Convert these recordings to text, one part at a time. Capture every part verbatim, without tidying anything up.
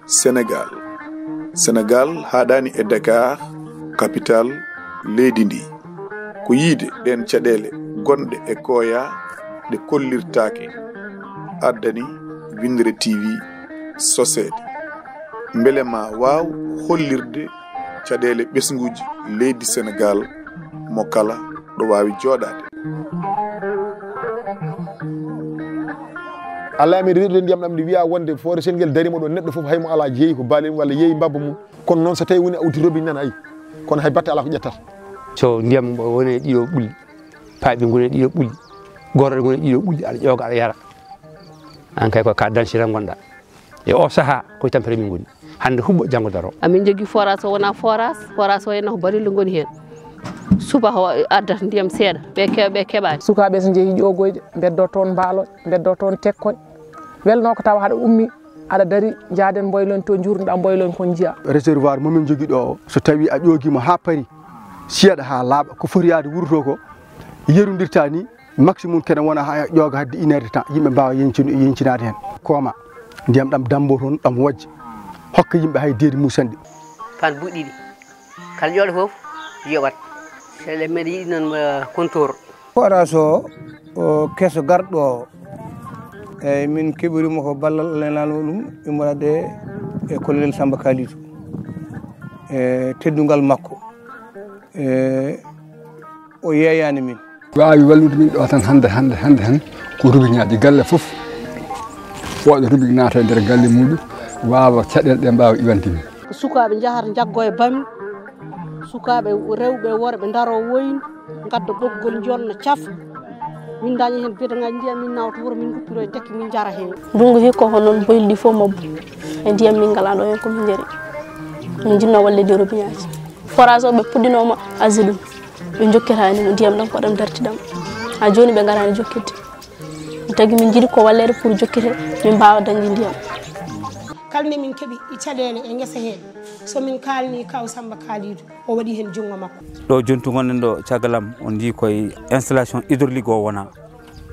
Senegaal. Senegaal haaɗaani e Dakar, kapital leydi ndi. Ko yiyde ɗeen caɗeele gonɗe e kooya ɗe kollirtaake addani Winndere T V soseede. Mbele ma waaw hollirde caɗeele ɓesnguuji leydi Senegaal mo kala ɗo waawi jooɗaade. Alla amen, reedude ndiyam ɗam nde wiya wonde foore Sel ngel darima ɗo, neɗɗo fof hay mo ala jeeyi ko baalel walla yeeyi mbabba mum. Kono noon so tawi woni a uddi robinet nana ayi, kono hay batte ala ko ƴettata. So ndiyam woni e ɗiɗo ɓulli, paaɓi ngoni e ɗiɗo ɓulli, gorore ngoni e ɗiɗo ɓulli, aɗa ƴooga aɗa yara. An kay ko ka dancira ngonɗa. E o saha ko tampere min ngoni. Hande huɓɓo, janngo daro. Amin jogii forage, so wonaa forage, forage o henna ko barillo ngoni heen. Subaka o addata ndiyam seeɗa, ɓe ke-, ɓe keɓaani. Sukaaɓe so njehii ƴoogoyde, mbeddoo toon mbaalo, mbeddoo toon tekkoy. Welnoo ko tawa haɗa ummi, aɗa dari, njaaden mboyloñ to njuurnuɗaa mboyloñ kon njiya. Réservoir mo min njogii ɗo o, so tawi a ƴoogii mo haa pari, siyaɗa haa laaɓa, ko foti yaade wuro to ko, yerondirta ni, maximum kene wona haa ƴooga hadde une heure de temps, yimɓe mbaawa yeñcin-, yeñcinaade heen. Kooma, ndiyam ɗam dambo toon, ɗam wojja. Hokka yimɓe hay deedi musanɗi. Pan buɗɗiɗi. Kala ƴoƴɗo fof yoɓat. Sele mbeɗa yiɗi noon, eh, kontoor. Forage o, o keso garɗo o. Eyyi, min keɓirimo ko ballal Allah e Laamɗo ɗum, immorde e kollel Samba Kalidou. E teddungal makko. E o yeeyaani min. Waawi wallude min ɗo tan hannde, hannde, hannde tan ko robineaaji galle fof. Fooɗa robinet naata e nder galle muɗum, waawa caɗeele ɗe mbaawa iwande min. Ko sukaaɓe njahata njaggo e bami, sukaaɓe rewɓe e worɓe ndaroo woynu, ngadda ɓoggol njonna cafa. Min ndaña heen bidonŋaaji ndiyam, min nawta wuro, min nguppiroo e tekke, min njara heen. Ndunngu hikka ko noon boyli ɗi fof mabbu. E ndiyam min ngalaa ɗo heen ko min njari. Min njinnoo walleede robineaaji. Forage o ɓe puɗɗinooma asidum. Ɓe njokkiraani mo ndiyam ɗam, ko ɗam darti ɗam. Haa jooni ɓe ngaraani jokkitde. Ɗum tagi min njiɗi ko walleede pour jokkite, min mbaawa dañde ndiyam. Kala nde min keɓi e caɗeele e ngesa hee, so min kaalnii Kaaw Sammba Kaaliidu, o waɗi heen junngo makko. Ɗo jontu ngonɗen ɗo, caggal am, on njii koye installation hydraulique o wona.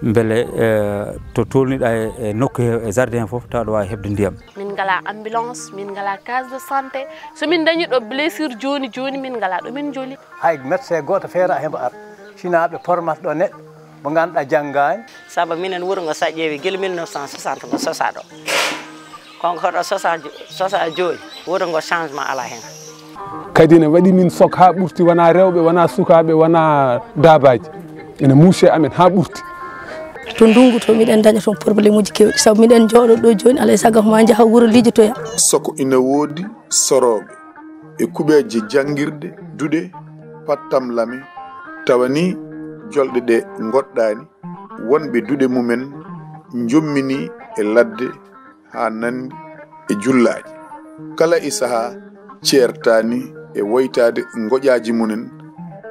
Mbele, eh, to tolniɗa e, e nokku he, e jardin he fof, tawa ɗo waawi heɓde ndiyam. Min ngala ambulance, min ngala case de santé. So min dañi ɗo blessure jooni jooni, min ngala ɗo min joli. Hay médecin gooto feera hembo ar. Sina ɓe pormat ɗo neɗɗo mo ngannduɗaa janngaani. Sabu minen wuro ngo, so a ƴeewi gila mille neuf cent soixante ngo sosaa ɗo. Kono ko ɗo sosaa jo-, sosaa jooni, wuro ngo changement alaa heen. Kadi ene waɗi min sok haa ɓurti, wonaa rewɓe, wonaa sukaaɓe, wonaa daabaaji. Ene muusi e amen haa ɓurti. To ndunngu to miɗen daña toon problème uji keewɗi. Sabu miɗen njooɗo ɗo jooni, alaa e sago ma njaha wuro lijotoya. Soko ina woodi sorooɓe e kuɓeeje janngirɗe duɗe pattamlame, tawa ni jolɗe ɗe ngoɗɗaani, wonɓe duɗe mumen njommini e ladde haa nanndi e jullaaji. Kala e sahaa ceertaani e woytaade ngoƴaaji mumen,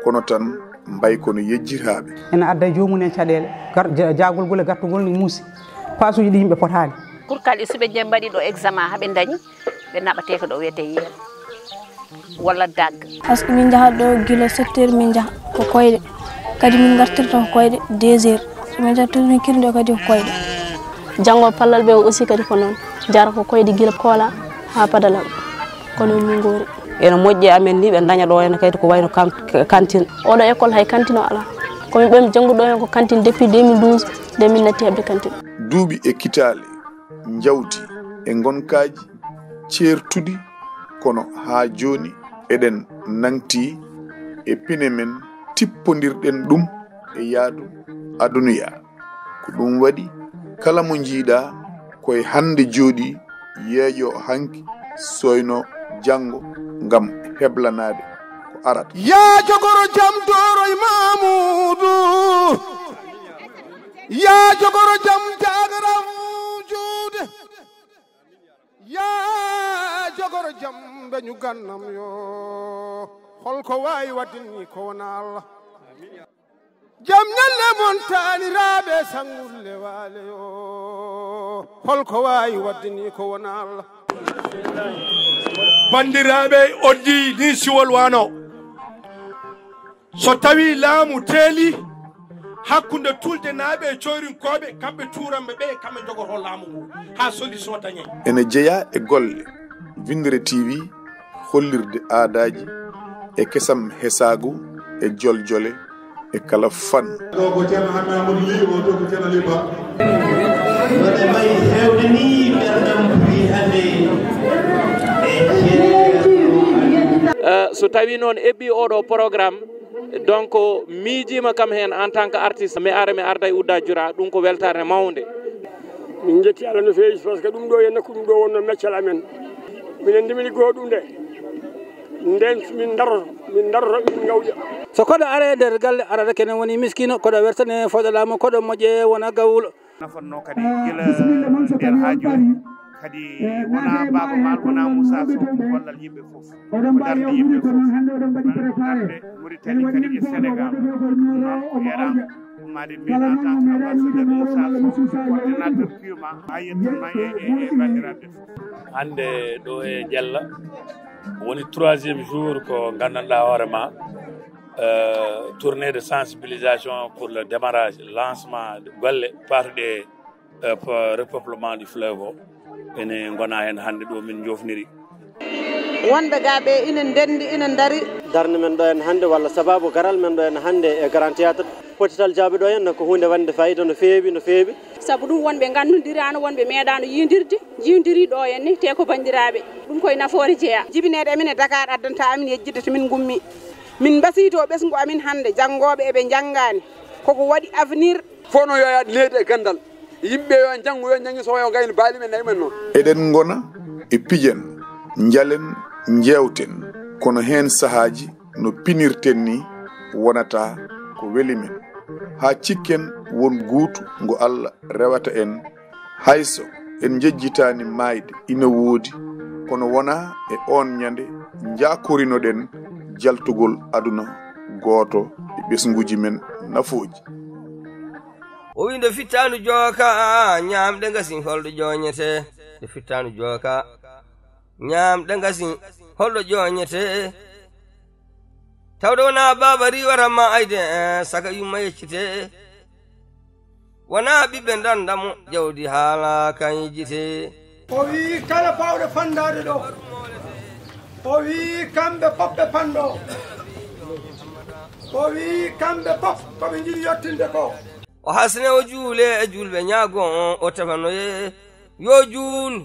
kono tan mbay kono yejjiraaɓe. Ene adda e joomum en caɗeele, gar-, ja-, jaagol ngol e gartugol ne muusi. Paasuuji ɗi yimɓe potaani. Pour kadi so ɓe nje-, mbaɗi ɗo examen haa ɓe ndañi, ɓe naɓatee ko ɗo wiyetee yiyere walla dag. Parce que min njahat ɗo gila sept heures, min njaha ko koyɗe. Kadi min ngartirta ko koyɗe deux heures. So min njahat toon min kirde kadi ko koyɗe. Janngo pallal ɓe aussi kadi ko noon. Njara ko koyɗe gila Koola haa Padalal. Ko noon min ngoori. Ene moƴƴi e amen ni ɓe daña ɗo heen kadi ko wayno kan-, cantine. Oɗo école hay cantine o alaa. Ko min ɓen jannguɗo heen ko cantine depuis deux mille douze, nde min natti heɓde cantine. Duuɓi e kitaale njawdi e ngonkaaji ceertuɗi, kono haa jooni eɗen nangti e pine men, tippondirɗen ɗum e yaadu adunuya. Ko ɗum waɗi, kala mo njiiɗaa koye hannde jooɗii, yeeƴo hanki, sooyno janngo ngam heblanaade ko arata. Yaa jogoro jam dooroy Mamuudu. Yaa jogoro jam jaagaram juude. Yaa jogoro jam mbeñu gannam yo. Holko waawi waɗde ni ko wona Allah. Jam ñalle mon taaniraaɓe sanngulle waale yo. Holko waawi waɗde ni ko wona Allah. Banndiraaɓe, oddi ni siwol wano. So tawi laamu teeli, Hakkunde Tuldenaaɓe e Coyrinkooɓe, kamɓe tuuranɓe ɓe, kamɓe njogotoo laamu ngu haa solution dañee. Ene jeyaa e golle Winndere T V, hollirde aadaaji e kesam hesaagu e joljole e kala fannu. Ɗo ko Ceerno Hammet Amadou Ly, o to ko Ceerno Ly Ba. Wonde mbayi heewde ni ɓerdam buy hannde e ceeɗe. Eh, so tawii noon eɓɓi oɗo programme, donc miijiima kam heen en tant que artiste, mi ara mi arda e Udda Jura, ɗum ko weltaare mawnde. Min njetti Allah no feewi, parce que ɗum ɗo e nokku ɗum ɗo wonno meccal amen. Minen nde min liggoo ɗum nde, nden min daroto, min daroto, min ngawƴa. So koɗo ara e nder galle, arata kene woni miskino, koɗo wersane fodde laamu, koɗo moƴƴe wona gawulo. Nafanno kadi gila nder haajuuji, kadi wona Baaba Maal, wona Moussa Sow, ko gollal yimɓe fof, ko darnde yimɓe fof. Darnde Mauritanie kadi e Sénégal, noon ko yeeɗaama. Ummaade min en tant que ambassadeur Moussa Sow, coordinateur purement, haa yettanma e, e, e banndiraaɓe fof. Hannde ɗo e Jella woni troisième jour ko nganndanɗaa hoore ma, euh, tournée de sensibilisation pour le démarrage, lancement de golle paatuɗe, euh, pour repeuplement du fleuve o. Ene ngona heen hannde ɗo min njofniri. Wonɓe ga ɓe ina ndenndi, ina ndari. Darnde men ɗo en hannde, walla sababu garal men ɗo en hannde e Grand Théâtre, potital jaabi ɗo en ko huunde wonde fayida no feewi, no feewi. Sabu ɗum wonɓe nganndodirano, wonɓe meeɗano yiidirde, jiwdiri ɗo en ni, te ko banndiraaɓe. Ɗum koye nafoore jeeya. Jibineede amen e Dakar addanta amin yejjitde to min ngummi. Min mbasiyto ɓesngu amin hannde, janngooɓe eɓe njanngaani. Koko waɗi avenir. Fof no yo yaad leydi e ganndal. Yimɓe yo njanngu, yo njanngi, so yo ngayni baali men, nayi men noon. Eɗen ngona e pijen, njalen, njeewten, kono heen sahaaji no pinirten ni wonata ko weli men. Haa cikken won guutu ngo Allah rewata en, hayso en njejjitaani maayde ina woodi, kono wonaa e oon ñande njaakorinoɗen jaltugol aduna gooto e ɓesnguuji men nafooji. O wi nde fittaandu jooka, ñaamɗe ngasi, holɗo jooñete? Nde fittaandu jooka, ñaamɗe ngasi, holɗo jooñete? Tawde wonaa baaba riiwata ma ayde, eh, saka yumma yeccite. Wonaa ɓiɓɓe ndanda mo, jawdi haala kan yejjite. O wii kala baawɗo fanndaade ɗo, o wii kamɓe fof ɓe fanndo. O wii kamɓe fof ko ɓe njiɗi yettinde ko. O hasne, o juule e juulɓe ñaago, o tefanoye yo juul,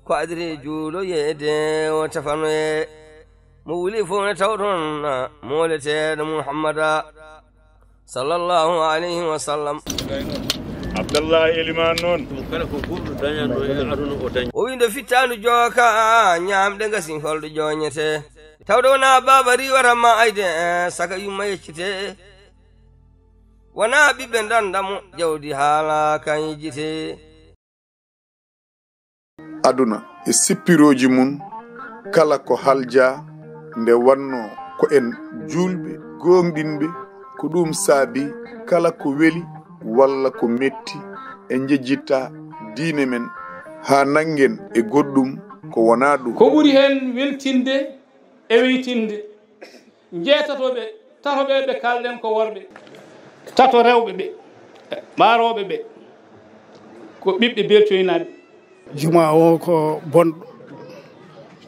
ko adiri juuloyeede o tefanoye. Mo wuli fof ne taw toon mooleteeɗo Muhammada sallallahu alayhi wa sallam. Abdallah Eliman noon. Kala ko ɓurɗo dañanno e aduna o dañi. O wi nde fittaandu jooka, ñaamɗe ngasi, holɗo jooñete? Tawde wonaa baaba riiwata ma ayde, eh, saka yumma yeccite. Wonaa ɓiɓɓe ndanda mo, jawdi haala kan yejjite. Aduna e sippirooji mum, kala ko haljaa, nde wannoo ko en juulɓe gooŋɗinɓe, ko ɗum saabii kala ko weli walla ko metti, en njejjittaa diine men haa nanngen e goɗɗum ko wonaa ɗum. Ko ɓuri heen weltinde e weytinde, njeetato ɓe, tato ɓe, ɓe kaalɗen ko worɓe, tato rewɓe ɓe, maarooɓe ɓe, ko ɓiɓɓe beltoynaaɓe. Juma o ko bonɗo.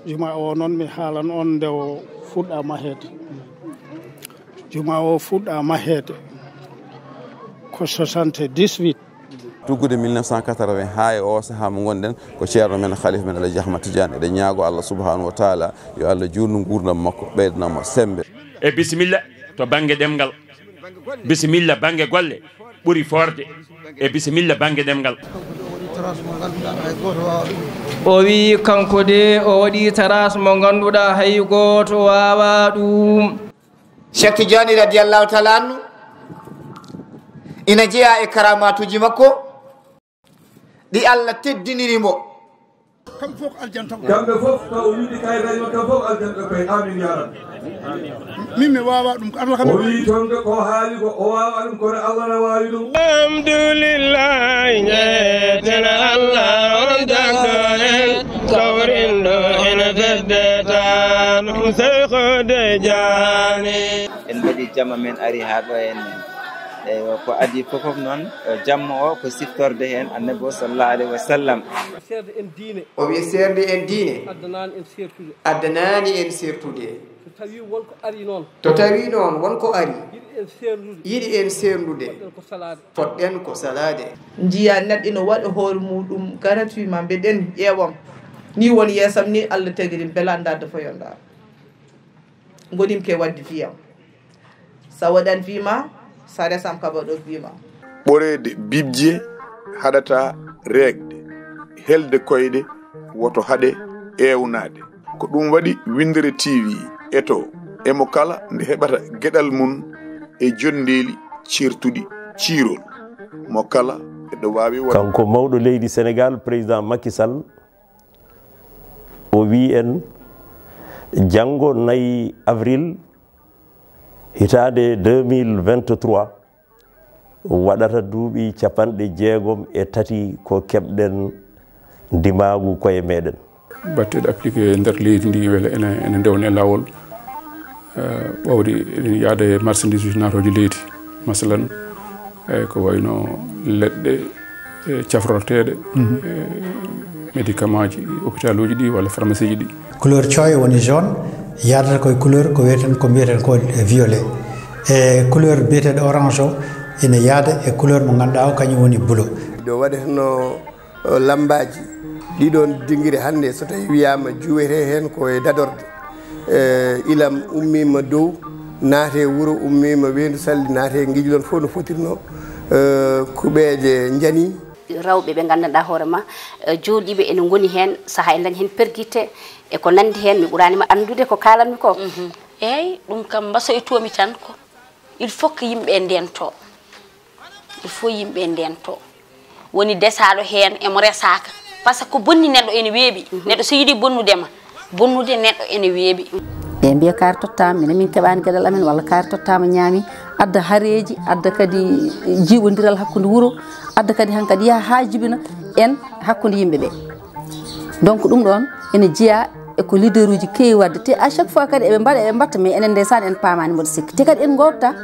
Juma o noon, mi haalan on nde o fuɗɗa maheede. Juma o fuɗɗa maheede ko soixante-dix-huit. Tuggude mille neuf cent quatre-vingts haa e oo sahaa mo ngonɗen, ko ceerno men, khalifa men Alhaji Ahmad Tidiane. Eɗen ñaago Allah subhanahu wa taala yo Allah juutnu nguurndam makko, ɓeydana mo semmbe. E bisimilla to bannge ɗemngal. Bisimilla bannge golle ɓuri foorde. E bisimilla bannge ɗemngal. O wii kanko de o waɗi taraas mo ngannduɗaa hay gooto waawaa ɗum. Cheikh Tidiane radiyallahu taala anhu ina jeyaa e karaamaatuuji makko ɗi Allah teddiniri mo. Kamɓe fof aljanna taw. Kamɓe fof taw wiide kayitaji maɓɓe, kamɓe fof aljanna ɓe payi. Amin ya rabbi. Min mi waawaa ɗum, ko Allah kam. O wii toon de ko haali ko o waawaa ɗum, kono Allah na waawi ɗum. Alhamdulillahi, njeeten Allah on jaggo en, kawrindo en fedde tan, ɗum Seyko Tijaani. En mbaɗi jama, men ari haa ɗo en. Eywa, ko adii fof fof noon, eh, jamma o ko siftorde heen Annabi o sallallahu alayhi wa sallam. Seerde en diine. O wiyi seerde en diine. Addanaani en seertude. Addanaani en seertude. So tawii won ko ari noon. To tawi noon won ko ari. Yiɗi en seerndude. Yiɗi en seerndude. Poɗɗen ko salaade. Poɗɗen ko salaade. Njiya neɗɗo ina waɗa hoore muɗum gratuitement, mbeɗen ƴeewam. Ni woni yeesam ni Allah tagiri, mbela ndaarde foyonda. Ngonimi ke waɗde fiyam. Sa waɗan fima, sa resam ka baɗo fima. Ɓoreede bibje haɗata reegde, helde koyɗe woto haɗe eewnaade. Ko ɗum waɗi Winndere T V eto e mo kala nde heɓata geɗal mum e jonndeeli ceertuɗi ciirol. Mo kala eɗo waawi waɗ- Kanko mawɗo leydi Sénégal, président Macky Sall, o wii en janngo nayi avril hitaande deux mille vingt-trois, waɗata duuɓi capanɗe jeegom e tati ko keɓɗen ndimaagu koye meɗen. Batteɗe appliqué e nder leydi ndi, wela ene, ene ndewna e laawol, eh, ɓawde eɗen yaada e marchandise uji naatooji leydi. Masalan, eh, ko wayno leɗɗe, eh, cafrorteeɗe, eh, médicament ji, hôpital uji ɗi walla pharmacie ji ɗi. Couleur cooyo woni jaune, yardata koye couleur ko wiyeten, ko mbiyeten ko violet. E couleur biyeteɗo orange o ina yaada e couleur mo ngannduɗaa o kañum woni bleu. Ɗo waɗeteno, o, lambaaji ɗiɗon dingire hannde, so tawi wiyaama juwete heen ko e dadorde, e, ilam ummiima dow, naate wuro, ummiima weendu salli, naate ngijlon fof no fotirno, e, kuɓeeje njani. Rewɓe ɓe nganndanɗaa hoore ma, eh, jooɗiiɓe ene ngoni heen, sahaa ene ndañi heen pergitte e ko nanndi heen, mi ɓuraani ma anndude ko kaalanmi ko. Mhm. Eey, ɗum kam mbasoytoomi tan ko, il faut que yimɓe ndentoo. Il faut yimɓe ndentoo. Woni desaaɗo heen e mo resaaka. Par ce que ko bonni neɗɗo ene weeɓi. Mhm. Neɗɗo so yiɗi bonnude ma, bonnude neɗɗo ene weeɓi. Ɓe mbiya kaari tottaama, minen min keɓaani geɗal amen, walla kaari tottaama ñaami, adda hareeji, adda kadi jiiɓondiral hakkunde wuro, adda kadi hankadi yaha haa jibina en hakkunde yimɓe ɓe. Donc ɗum ɗoon ene jeyaa e ko leader uji keewi waɗde. Te à chaque fois kadi eɓe mbaɗa, eɓe mbatta, mais enen ndeysaan en paamaani mboɗo sikki. Te kadi en ngoowta.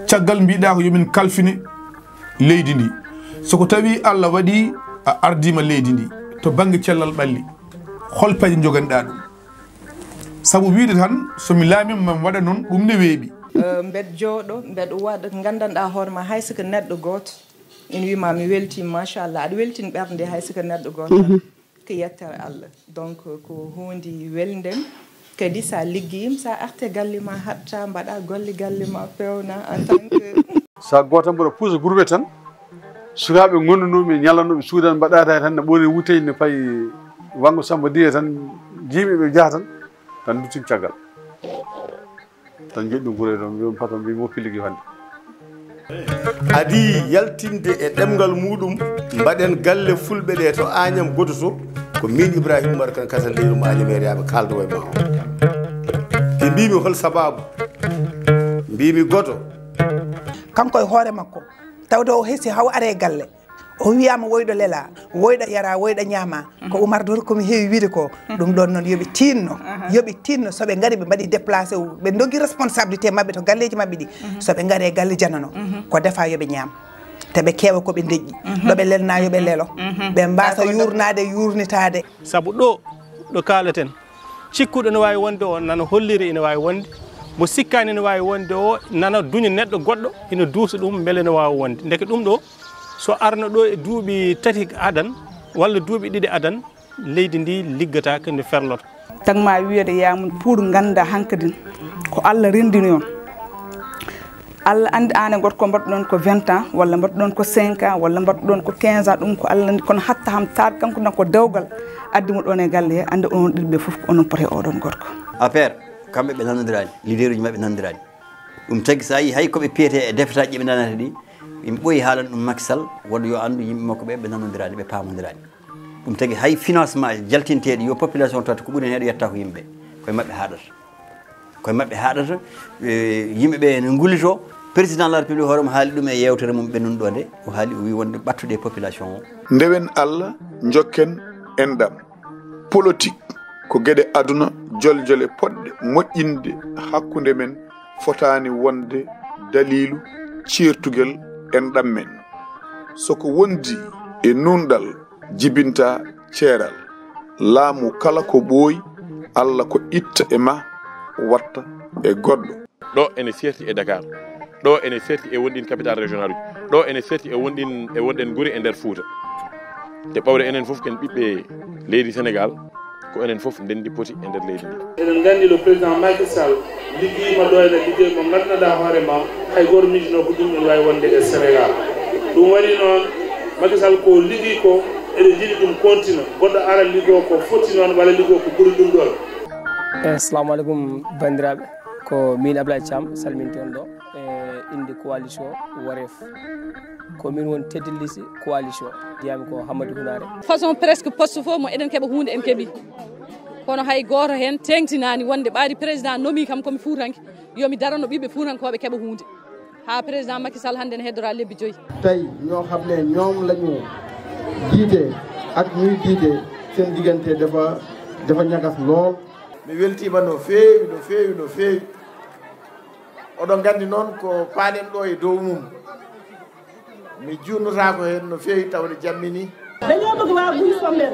Caggal mbiɗa ko yo min kalfine leydi ndi. So ko tawi Allah waɗi a ardiima leydi ndi to bannge cellal ɓalli, hol peeje njoganiɗaa ɗum? Sabu wiyde tan, so mi laamiima, mi waɗa noon, ɗum ne weeɓi. Eh, mbeɗa jooɗo, mbeɗa waɗa, nganndanɗaa hoore ma, hay so ko neɗɗo gooto, ina wiya ma, "Mi weltiima, machallah." Aɗa weltina ɓernde, hay so ko neɗɗo gooto tan. Mhm. Ko yettere Allah. Donc, ko huunde welnde. Kadi, so a liggiima, so a artii galle ma, haɗta, mbaɗa golle galle ma, peewna en tant que So a gooto tan mboɗo puusa groupe tan, sukaaɓe ngondunooɓe, ñallanooɓe suudan mbaɗata tan, ne ɓoori wutey ne payi wanngo Samba Diye tan, jiimi ɓe jaha tan, tan duttin caggal. Tan joɗɗum gure ɗon, mbiyon patron mbi mo piligi hannde. Adii yaltinde e ɗemngal muɗum, mbaɗen galle fulɓe ɗe to Añam Godoso, ko min Ibrahima Umar Kan Kasan leyɗum Añameereyaaɓe kaaldowo e ma o. Ɓe mbimi hol sababu? Mbimi goto. Kanko e hoore makko, tawde o hesi haw are galle, o wiyama woyɗo lela, woyɗo yara, woyɗo ñaama. Ko Umar Dor komi heewi wiide ko. Ɗum ɗon noon yoɓe tinno, yoɓe tinno, soɓe ngari ɓe mbaɗi déplacé, ɓe dogi responsabilité maɓɓe to galleji maɓɓe ɗi. Soɓe ngari e galle janano, ko defa yoɓe ñaam. Te ɓe keewa koɓe deƴƴi. Ɗo ɓe lelna yoɓe lelo. Ɓe mbasa yurnade, yurnitade. Sabu ɗo, ɗo kaaleten, cikkuɗo ene waawi wonde o nana holliri ene waawi wonde, mo sikkaani ene waawi wonde o nana duña neɗɗo goɗɗo, ene duusa ɗum, mbele ene waawi wonde. Ndeke ɗum ɗo, so arno ɗo e duuɓi tati adan, walla duuɓi ɗiɗi adan, leydi ndi liggataake no ferloto. Tagma wiyede yamum pour ngannda hankadin ko Allah renndini on. Allah anndi aan e gorko mbaɗɗon ko vingt ans, walla mbaɗɗon ko cinq ans, walla mbaɗɗon ko quinze ans, ɗum ko Allah anndi, kono hatta ham taar kanko tan ko dewgal addi mo ɗon e galle he, anndi onon ɗiɗi ɓe fof ko onon poti e oɗon gorko. Affaire, kamɓe ɓe nanodiraani, leader uji maɓɓe nanodiraani. Ɗum tagi so a yii hay ko ɓe piyete e defetaaji ɗi ɓe nanata ɗi, ɓe ɓooyi haalande ɗum Macky Sall, wonde yo anndu yimɓe makko ɓe, ɓe nanodiraani, ɓe paamodiraani. Ɗum tagi hay financement jaltinteeɗi yo population tawata ko ɓuri heen heɗo yetta ko yimɓe, koye maɓɓe haaɗata. Koye maɓɓe haaɗata, e, yimɓe ɓe ene ngullito. Président de la République hoore mum haali ɗum e yeewtere mum ɓennude ɗo nde, o haali, o wi wonde ɓattude e population o. Ndewen Allah, njokken enɗam. Politique ko geɗe aduna joljole poɗɗe moƴƴinde hakkunde men, fotaani wonde daliilu ceertugel enɗam men. So ko wondi e nunɗal jibinta ceeral. Laamu kala ko ɓooyi, Alla ko itta e ma, watta e goɗɗo. Ɗo ene serti e Dakar, ɗo ene serti e wonɗin capital régional uji, ɗo ene serti e wonɗin, e wonɗen gure e nder Fuuta. Te ɓawde enen fof ken ɓiɓɓe leydi Sénégal, ko enen fof ndenndi poti e nder leydi ndi. Eɗen nganndi le président Macky Sall liggiima ɗo ene liggey mo ngannduɗaa hoore ma, hay gooto miijino ko ɗum ene waawi wonde e Sénégal. Ɗum waɗi noon, Macky Sall ko liggii ko, eɗen njiɗi ɗum kontina. Goɗɗo ara liggoo ko foti noon walla liggoo ko ɓuri ɗum ɗoon. Assalamu aleykum, banndiraaɓe. Ko miin Ablaye Thiam, salminti on ɗo e innde coalition Wareef. Ko miin woni tête de liste coalition. Mbiyami ko Hammadou Hunaare. Façon presque poste fof mo eɗen keɓa huunde, en keɓi. Kono hay gooto heen teeŋtinaani wonde ɓaadi président nomi kam ko mi Fuutanke, yo mi darano ɓiɓɓe Fuutankooɓe keɓa huunde. Haa président Macky Sall hannde ne heddora lebbi joyi. Tey ñoo xam ne ñoom la ñu jiite ak ñuy jiite, seen diggante dafa, dafa ñagas lool. Mi weltiima no feewi, no feewi, no feewi. Oɗon nganndi noon ko paalen ɗo e dow mum. Mi juutnotaako heen no feewi tawde jammini. Dañoo bëgg waa Guy Somber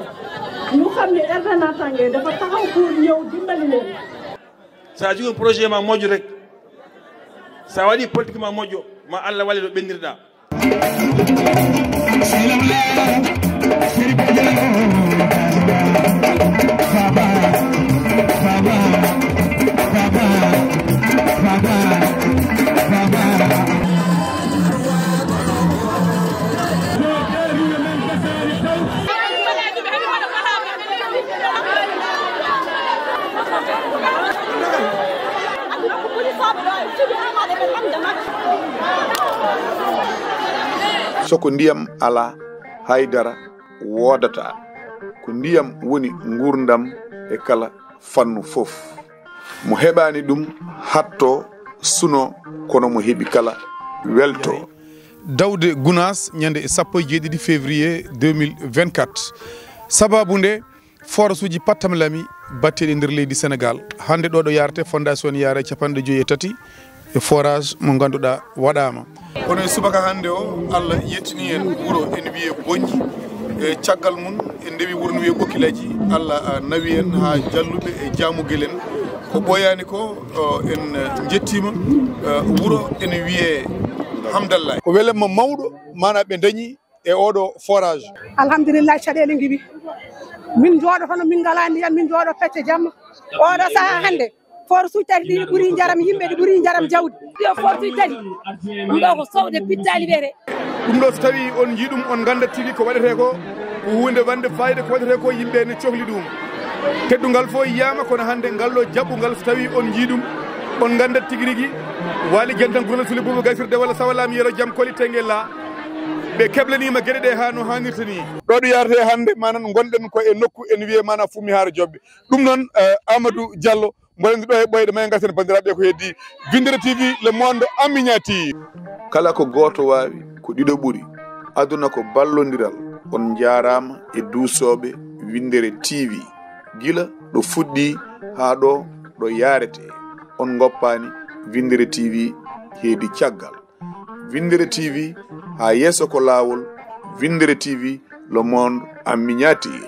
ñu xam ne R D Naataange dafa taxaw pour ñëw dimbali leen. Sa jogii projet ma moƴƴo rek, sa waɗi politique ma moƴƴo, ma Allah walle ɗo ɓennirɗa. So ko ndiyam alaa, haydara woodataa. Ko ndiyam woni nguurndam e kala fannu fof. Mo heɓaani ɗum hattoo, sunoo, kono mo heɓi kala weltoo. Dawde Gunaas ñande sappo e jeeɗiɗi février deux mille vingt-quatre. Sababu nde, forage uji pattam lami batteɗi nder leydi Sénégal. Hannde ɗo ɗo yarate fondation ne yaara e capanɗe joyi e tati e forage mo ngannduɗaa waɗaama. Kono e subaka hannde o, Allah yettini en wuro ene wiyee Boñji. E caggal mum, en ndewi wuro no wiyee Ɓokkilaji. Allah, ah, nawi en haa Jalluɓe e Jaamugel en. Ko ɓooyaani ko, oh, en, eh, njettiima, eh, wuro ene wiyee Hamdallaay. Ko welamma mawɗo, maanaa ɓe ndañi e oɗo forage. Alhamdulillah, caɗeele ngiwi. Min njooɗotono, min ngalaa ndiyam, min njooɗo pecce jamma. Oɗo sahaa hannde, forage uji tati ɗi ɓuri njaram yimɓe, ɗi ɓuri njaram jawdi. Ɗiɗo forage uji tati, ɗum ɗo ko sowde pittaali wiyetee. Ɗum ɗo so tawii on njii ɗum, on nganndat tigi ko waɗetee ko, ko huunde wonde fayida, ko waɗetee ko yimɓe ne cohli ɗum. Teddungal fof yiyaama, kono hannde ngal ɗo jaɓɓungal so tawii on njii ɗum, on nganndat tigi rigi, Waali Jantan Gurel Sule Buuba Gaysirde walla Sawalaami Yero Jam Koli Tengella, ɓe keblaniima geɗe ɗe haa no haanirta ni. Ɗo ɗo yaretee hannde, maanaam ngonɗen ko e nokku ene wiyee maanaam Fummi Haara Joɓɓe. Ɗum noon, eh, Amadou Diallo, mboɗo anndi ɗo e ɓooyde, ma en ngarten banndiraaɓe ko heddi. Winndere T V, Le Monde, en miniature. Kala ko gooto waawi, ko ɗiɗo ɓuri. Aduna ko ballondiral. On njaaraama e duusooɓe Winndere T V. Gila ɗo fuɗɗi haa ɗo, ɗo yaretee. On ngoppaani Winndere T V heedi caggal. Winndere T V, haa yeeso ko laawol. Winndere T V, Le Monde en miniature.